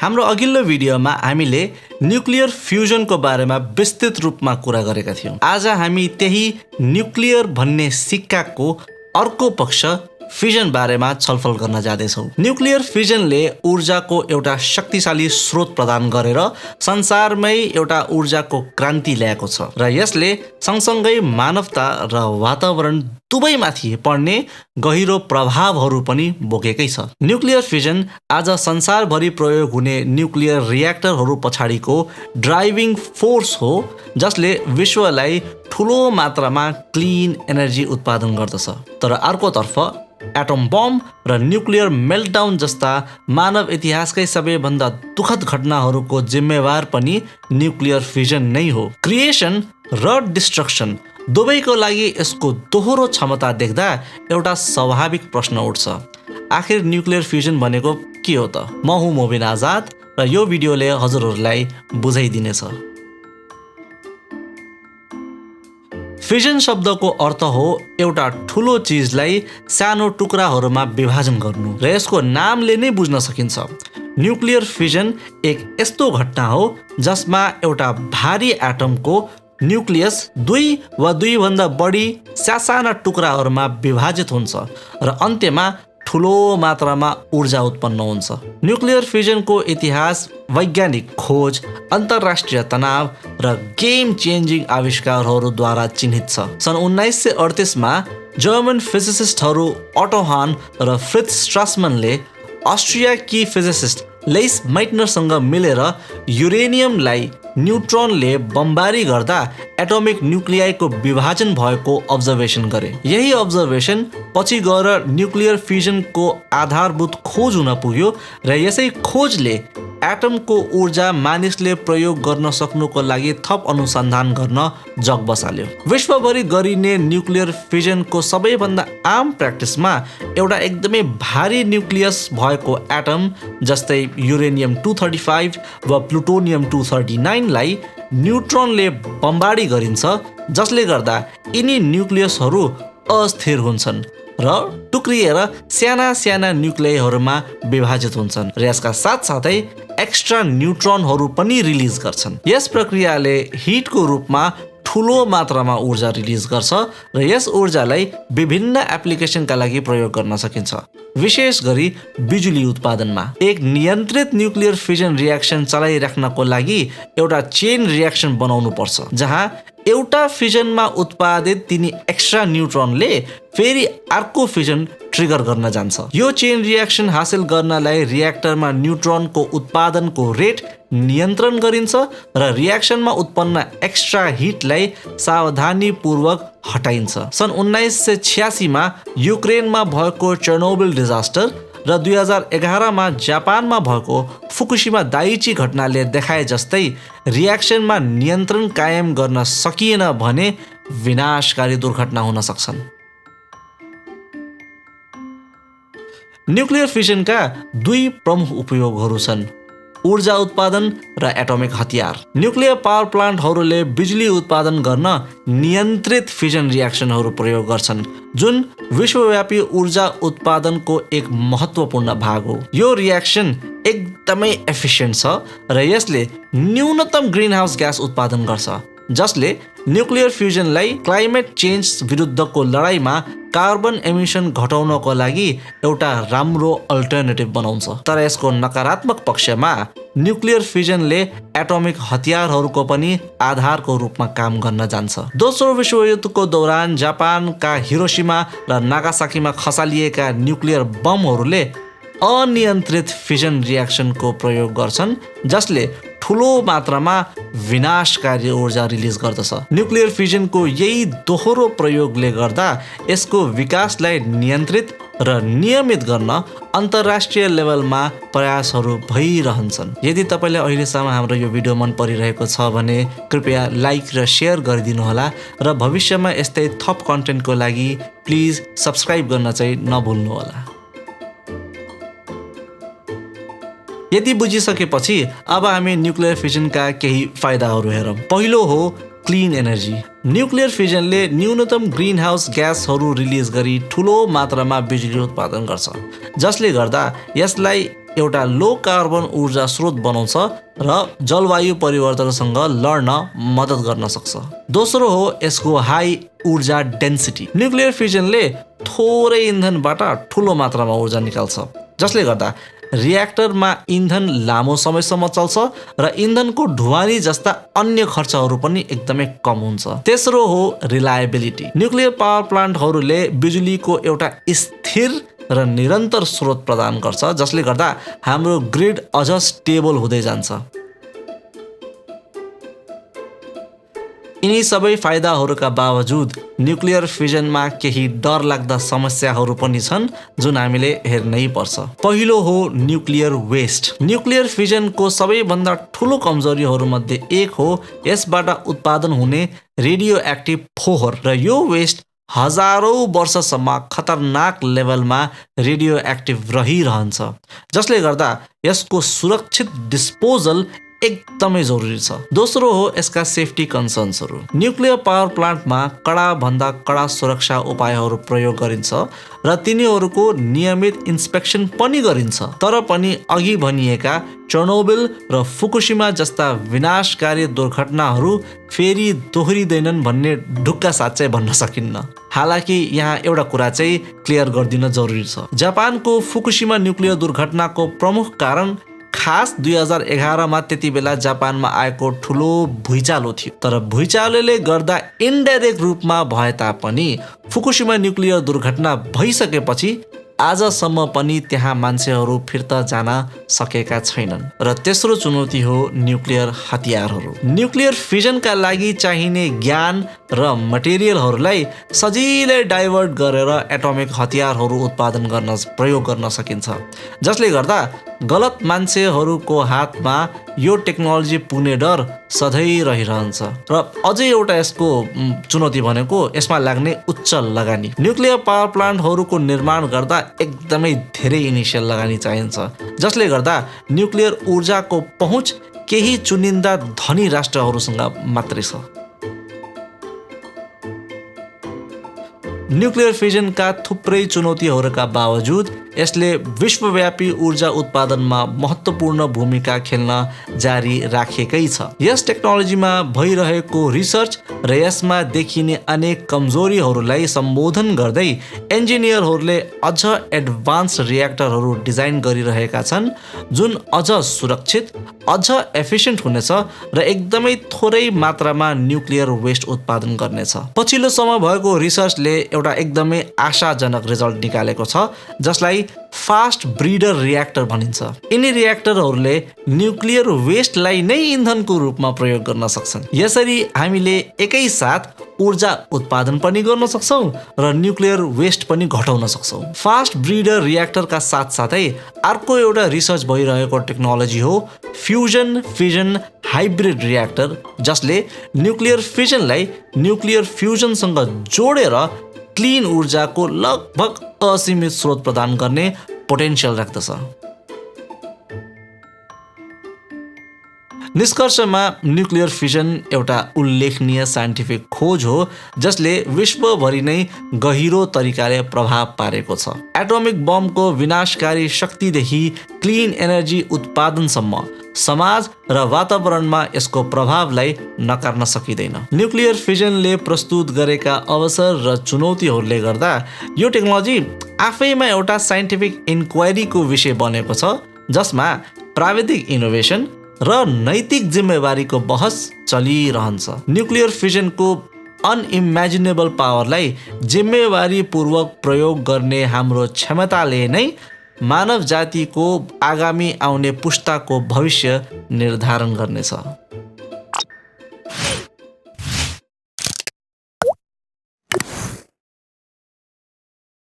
हाम्रो अघिल्लो भिडियोमा हामीले न्युक्लियर फ्युजनको बारेमा विस्तृत रूपमा कुरा गरेका थियौँ। आज हामी त्यही न्युक्लियर भन्ने सिक्काको अर्को पक्ष फ्युजन बारेमा छलफल गर्न जाँदैछौँ। न्युक्लियर फ्युजनले ऊर्जाको एउटा शक्तिशाली स्रोत प्रदान गरेर संसारमै एउटा ऊर्जाको क्रान्ति ल्याएको छ र यसले सँगसँगै मानवता र वातावरण दुवैमाथि पर्ने गहिरो प्रभावहरू पनि बोकेकै छ। न्युक्लियर फ्युजन आज संसारभरि प्रयोग हुने न्युक्लियर रियाक्टरहरू पछाडिको ड्राइभिङ फोर्स हो, जसले विश्वलाई ठुलो मात्रामा क्लिन एनर्जी उत्पादन गर्दछ। तर अर्कोतर्फ एटम बम र न्युक्लियर मेल्टडाउन जस्ता मानव इतिहासकै सबैभन्दा दुःखद घटनाहरूको जिम्मेवार पनि न्युक्लियर फ्युजन नै हो। क्रिएसन र डिस्ट्रक्सन दुवैको लागि यसको दोहोरो क्षमता देख्दा एउटा स्वाभाविक प्रश्न उठ्छ, आखिर न्युक्लियर फ्युजन भनेको के हो त? म हुँ मोबिन आजाद र यो भिडियोले हजुरहरूलाई बुझाइदिनेछ। फ्युजन शब्दको अर्थ हो एउटा ठुलो चिजलाई सानो टुक्राहरूमा विभाजन गर्नु र यसको नामले नै बुझ्न सकिन्छ। न्युक्लियर फ्युजन एक यस्तो घटना हो जसमा एउटा भारी एटमको न्युक्लियस दुई वा दुईभन्दा बढी सासाना टुक्राहरूमा विभाजित हुन्छ र अन्त्यमा ठुलो मात्रामा ऊर्जा उत्पन्न हुन्छ। न्युक्लियर फ्युजनको इतिहास वैज्ञानिक खोज, अन्तर्राष्ट्रिय तनाव र गेम चेन्जिङ आविष्कारहरूद्वारा चिन्हित छ। सन् 1938 मा जर्मन फिजिसिस्टहरू अटो हान र फ्रिट्ज स्ट्रासमनले अस्ट्रियाकी फिजिसिस्ट लेइस माइटनरसँग मिलेर युरेनियमलाई न्युट्रोनले बमबारी गर्दा एटोमिक न्युक्लियाईको विभाजन भएको अब्जर्भेसन गरे। यही अब्जर्भेसन पछि गएर न्युक्लियर फ्युजनको आधारभूत खोज हुन पुग्यो र यसै खोजले एटमको ऊर्जा मानिसले प्रयोग गर्न सक्नुको लागि थप अनुसन्धान गर्न जग बसाल्यो। विश्वभरि गरिने न्युक्लियर फ्युजनको सबैभन्दा आम प्र्याक्टिसमा एउटा एकदमै भारी न्युक्लियस भएको एटम जस्तै युरेनियम 235 वा प्लुटोनियम 239 लाई न्युट्रोनले बमबारी गरिन्छ, जसले गर्दा यिनी न्युक्लियसहरू अस्थिर हुन्छन् र टुक्रिएर साना साना न्युक्लियसहरूमा विभाजित हुन्छन् र यसका साथसाथै एक्स्ट्रा न्युट्रोनहरू पनि रिलिज गर्छन्। यस प्रक्रियाले हिटको रूपमा ठुलो मात्रामा ऊर्जा रिलिज गर्छ र यस ऊर्जालाई विभिन्न एप्लिकेसनका लागि प्रयोग गर्न सकिन्छ, विशेष गरी बिजुली उत्पादनमा। एक नियन्त्रित न्युक्लियर फ्युजन रियाक्सन चलाइराख्नको लागि एउटा चेन रियाक्सन बनाउनु पर्छ, जहाँ एउटा फ्युजनमा उत्पादित तिनी एक्स्ट्रा न्युट्रोनले फेरि अर्को फ्युजन ट्रिगर गर्न जान्छ। यो चेन रियाक्सन हासिल गर्नलाई रियाक्टरमा न्युट्रोनको उत्पादनको रेट नियन्त्रण गरिन्छ र रियाक्सनमा उत्पन्न एक्स्ट्रा हिटलाई सावधानीपूर्वक हटाइन्छ। सन् 1986 मा युक्रेनमा भएको चेर्नोबिल डिजास्टर र 2011 मा जापानमा भएको फुकुशिमा दाइची घटनाले देखाए जस्तै रियाक्सनमा नियन्त्रण कायम गर्न सकिएन भने विनाशकारी दुर्घटना हुन सक्छन्। न्युक्लियर फ्युजनका दुई प्रमुख उपयोगहरू छन्, ऊर्जा उत्पादन र एटोमिक हतियार। न्युक्लियर पावर प्लान्टहरूले बिजुली उत्पादन गर्न नियन्त्रित फ्युजन रियाक्सनहरू प्रयोग गर्छन्, जुन विश्वव्यापी ऊर्जा उत्पादनको एक महत्त्वपूर्ण भाग हो। यो रियाक्सन एकदमै एफिसिएन्ट छ र यसले न्यूनतम ग्रिनहाउस ग्यास उत्पादन गर्छ, जसले न्युक्लियर फ्युजनलाई क्लाइमेट चेन्ज विरुद्धको लडाइँमा कार्बन एमिसन घटाउनको लागि एउटा राम्रो अल्टरनेटिभ बनाउँछ। तर यसको नकारात्मक पक्षमा न्युक्लियर फ्युजनले एटोमिक हतियारहरूको पनि आधारको रूपमा काम गर्न जान्छ। दोस्रो विश्वयुद्धको दौरान जापानका हिरोशिमा र नागासाकीमा खसालिएका न्युक्लियर बमहरूले अनियन्त्रित फ्युजन रियाक्सनको प्रयोग गर्छन्, जसले ठुलो मात्रामा विनाशकारी ऊर्जा रिलिज गर्दछ। न्युक्लियर फ्युजनको यही दोहोरो प्रयोगले गर्दा यसको विकासलाई नियन्त्रित र नियमित गर्न अन्तर्राष्ट्रिय लेभलमा प्रयासहरू भइरहन्छन्। यदि तपाईँले अहिलेसम्म हाम्रो यो भिडियो मन परिरहेको छ भने कृपया लाइक र सेयर गरिदिनुहोला र भविष्यमा यस्तै थप कन्टेन्टको लागि प्लिज सब्सक्राइब गर्न चाहिँ नभुल्नुहोला। यदि बुझिसकेपछि अब हामी न्युक्लियर फ्युजनका केही फाइदाहरू हेरौँ। पहिलो हो क्लिन एनर्जी। न्युक्लियर फिजनले न्यूनतम ग्रीन हाउस ग्यासहरू रिलिज गरी ठुलो मात्रामा बिजुली उत्पादन गर्छ, जसले गर्दा यसलाई एउटा लो कार्बन ऊर्जा स्रोत बनाउँछ र जलवायु परिवर्तनसँग लड्न मद्दत गर्न सक्छ। दोस्रो हो यसको हाई ऊर्जा डेन्सिटी। न्युक्लियर फिजनले थोरै इन्धनबाट ठुलो मात्रामा ऊर्जा निकाल्छ, जसले गर्दा रियाक्टरमा इन्धन लामो समयसम्म चल्छ र इन्धनको ढुवानी जस्ता अन्य खर्चहरू पनि एकदमै कम हुन्छ। तेस्रो हो रिलायबिलिटी। न्युक्लियर पावर प्लान्टहरूले बिजुलीको एउटा स्थिर र निरन्तर स्रोत प्रदान गर्छ, जसले गर्दा हाम्रो ग्रिड अझ स्टेबल हुँदै जान्छ। यिनी सबै फाइदाहरूका बावजुद न्युक्लियर फिजनमा केही डरलाग्दा समस्याहरू पनि छन् जुन हामीले हेर्नै पर्छ। पहिलो हो न्युक्लियर वेस्ट। न्युक्लियर फिजनको सबैभन्दा ठुलो कमजोरीहरूमध्ये एक हो यसबाट उत्पादन हुने रेडियो एक्टिभ फोहोर, र यो वेस्ट हजारौँ वर्षसम्म खतरनाक लेभलमा रेडियो एक्टिभ रहिरहन्छ, जसले गर्दा यसको सुरक्षित डिस्पोजल एकदमै जरुरी छ। दोस्रो हो यसका सेफ्टी कन्सर्न्सहरू। न्युक्लियर पावर प्लान्टमा कडाभन्दा कडा सुरक्षा उपायहरू प्रयोग गरिन्छ र तिनीहरूको नियमित इन्स्पेक्सन पनि गरिन्छ, तर पनि अघि भनिएका चर्नोबिल र फुकुशिमा जस्ता विनाशकारी दुर्घटनाहरू फेरि दोहोरिँदैनन् भन्ने ढुक्का साँच्चै भन्न सकिन्न। हालाकि यहाँ एउटा कुरा चाहिँ क्लियर गरिदिन जरुरी छ। जापानको फुकुशिमा न्युक्लियर दुर्घटनाको प्रमुख कारण खास 2011मा त्यति बेला जापानमा आएको ठुलो भुइँचालो थियो, तर भुइँचालोले गर्दा इन्डाइरेक्ट रूपमा भए तापनि फुकुशिमा न्युक्लियर दुर्घटना भइसकेपछि आजसम्म पनि त्यहाँ मान्छेहरू फिर्ता जान सकेका छैनन्। र तेस्रो चुनौती हो न्युक्लियर हतियारहरू। न्युक्लियर फिजनका लागि चाहिने ज्ञान र मटेरियलहरूलाई सजिलै डाइभर्ट गरेर एटोमिक हतियारहरू उत्पादन गर्न प्रयोग गर्न सकिन्छ, जसले गर्दा गलत मान्छेहरूको हातमा यो टेक्नोलोजी पुग्ने डर सधैँ रहिरहन्छ। र अझै एउटा यसको चुनौती भनेको यसमा लाग्ने उच्च लगानी। न्युक्लियर पावर प्लान्टहरूको निर्माण गर्दा एकदमै धेरै इनिसियल लगानी चाहिन्छ, जसले गर्दा न्युक्लियर ऊर्जाको पहुँच केही चुनिन्दा धनी राष्ट्रहरूसँग मात्रै छ। न्युक्लियर फिजनका थुप्रै चुनौतीहरूका बावजुद यसले विश्वव्यापी ऊर्जा उत्पादनमा महत्त्वपूर्ण भूमिका खेल्न जारी राखेकै छ। यस टेक्नोलोजीमा भइरहेको रिसर्च र यसमा देखिने अनेक कमजोरीहरूलाई सम्बोधन गर्दै इन्जिनियरहरूले अझ एडभान्स रियाक्टरहरू डिजाइन गरिरहेका छन् जुन अझ सुरक्षित, अझ एफिसिएन्ट हुनेछ र एकदमै थोरै मात्रामा न्युक्लियर वेस्ट उत्पादन गर्नेछ। पछिल्लो समय भएको रिसर्चले एउटा एकदमै आशाजनक रिजल्ट निकालेको छ, जसलाई फास्ट ब्रिडर रियाक्टर भनिन्छ। यिनी रियाक्टरहरूले न्युक्लियर वेस्टलाई नै इन्धनको रूपमा प्रयोग गर्न सक्छन्। यसरी हामीले एकैसाथ ऊर्जा उत्पादन पनि गर्न सक्छौँ र न्युक्लियर वेस्ट पनि घटाउन सक्छौँ। फास्ट ब्रिडर रियाक्टरका साथसाथै अर्को एउटा रिसर्च भइरहेको टेक्नोलोजी हो फ्युजन फिजन हाइब्रिड रियाक्टर, जसले न्युक्लियर फिजनलाई न्युक्लियर फ्युजनसँग जोडेर क्लिन ऊर्जाको लगभग असीमित स्रोत प्रदान गर्ने पोटेन्सियल राख्दछ। निष्कर्षमा न्युक्लियर फिजन एउटा उल्लेखनीय साइन्टिफिक खोज हो जसले विश्वभरि नै गहिरो तरिकाले प्रभाव पारेको छ। एटोमिक बमको विनाशकारी शक्तिदेखि क्लिन एनर्जी उत्पादनसम्म समाज र वातावरणमा यसको प्रभावलाई नकार्न सकिँदैन। न्युक्लियर फिजनले प्रस्तुत गरेका अवसर र चुनौतीहरूले गर्दा यो टेक्नोलोजी आफैमा एउटा साइन्टिफिक इन्क्वायरीको विषय बनेको छ, जसमा प्राविधिक इनोभेसन र नैतिक जिम्मेवारीको बहस चलिरहन्छ। न्युक्लियर फिजनको अनइमेजिनेबल पावरलाई जिम्मेवारीपूर्वक प्रयोग गर्ने हाम्रो क्षमताले नै मानव जातिको आगामी आउने पुस्ताको भविष्य निर्धारण गर्नेछ।